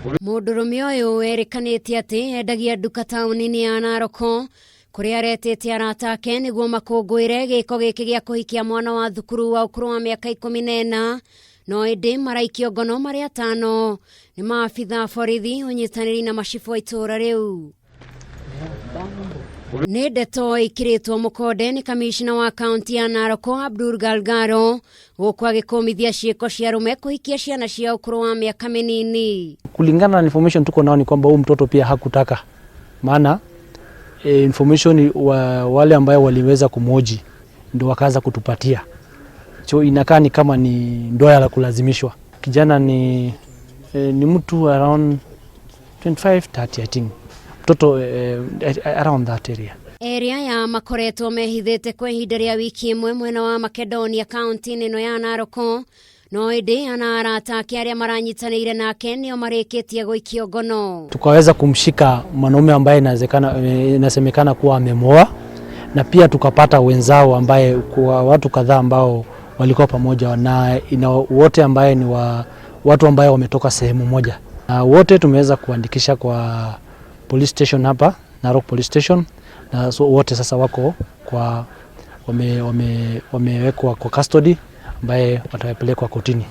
Mũndũrũme ũyũ werĩkanĩte atĩ endagia nduka taũni-inĩ ya Naroko kũrĩa aretĩte arata ake nĩguo makũngũĩre gĩko gĩkĩ gĩa kũhikia mwana wa thukuru wa ũkũrũ wa mĩaka 14, no ĩndĩ maraikio ngono marĩ atano nĩ maabitha borithi ũnyitanĩri na macibũ a itũũra rĩu. Nĩ ndeto ĩkĩrĩtwo mũkonde nĩ kamishina wa kaunti ya Naroko Abdul Galgaro gũkũ agĩkũmithia ciĩko cia arũme kũhikia ciana cia ũkũrũ wa mĩaka mĩnini. Kulingana na information tuko nao ni kwamba huyu mtoto pia hakutaka, maana information wale ambayo waliweza kumhoji ndio wakaanza kutupatia, so inakaa ni kama ni ndoa ya kulazimishwa. Kijana ni mtu around 25 30, I think, mtoto around that area. Area ya makoretwo mehithĩte kwa ihinda rĩa wiki ĩmwe mwena wa Makedonia kaunti-inĩ ĩno ya Naroko, no ĩndĩ ana arata ake arĩa maranyitanĩire nake nĩo marĩkĩtie gũikio ngono. Tukaweza kumshika mwanaume ambaye inasemekana kuwa amemwoa, na pia tukapata wenzao ambaye kwa watu kadhaa ambao walikuwa pamoja na ina wote ambaye ni watu ambaye wametoka sehemu moja, na wote tumeweza kuandikisha kwa police station hapa Narok Police Station, na so wote sasa wako kwa wamewekwa kwa custody ambaye watapelekwa kotini.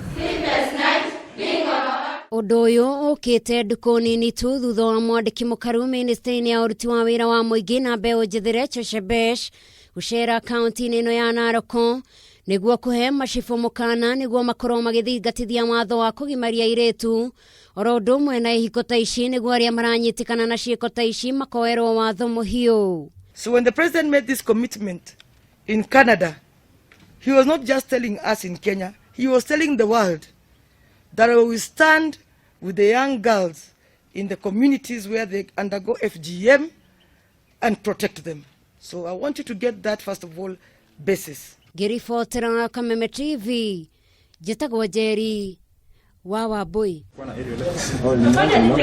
Ũndũ ũyũ ũkĩte ndukũ nini tu thutha wa mwandĩki mũkaru ministry-inĩ ya ũruti wa wĩra wa mũingĩ na mbeũ njĩthĩ Rachel Shebesh gũcera kaunti-inĩ ĩno ya Naroko nĩguo kũhe macibũ mũkana nĩguo makorwo magĩthingatithia watho wa kũgimaria airĩtu oro ũndũ ũmwe na ihiko ta ici, nĩguo arĩa maranyitĩkana na ciĩko ta ici makoerwo watho mũhiũ. So when the president made this commitment in Canada, he was not just telling us in Kenya, he was telling the world that we will stand with the young girls in the communities where they undergo FGM and protect them. So I want you to get that, first of all, basis. Ngĩribotera Kameme TV, njĩtagwo Njeri wa Wambui.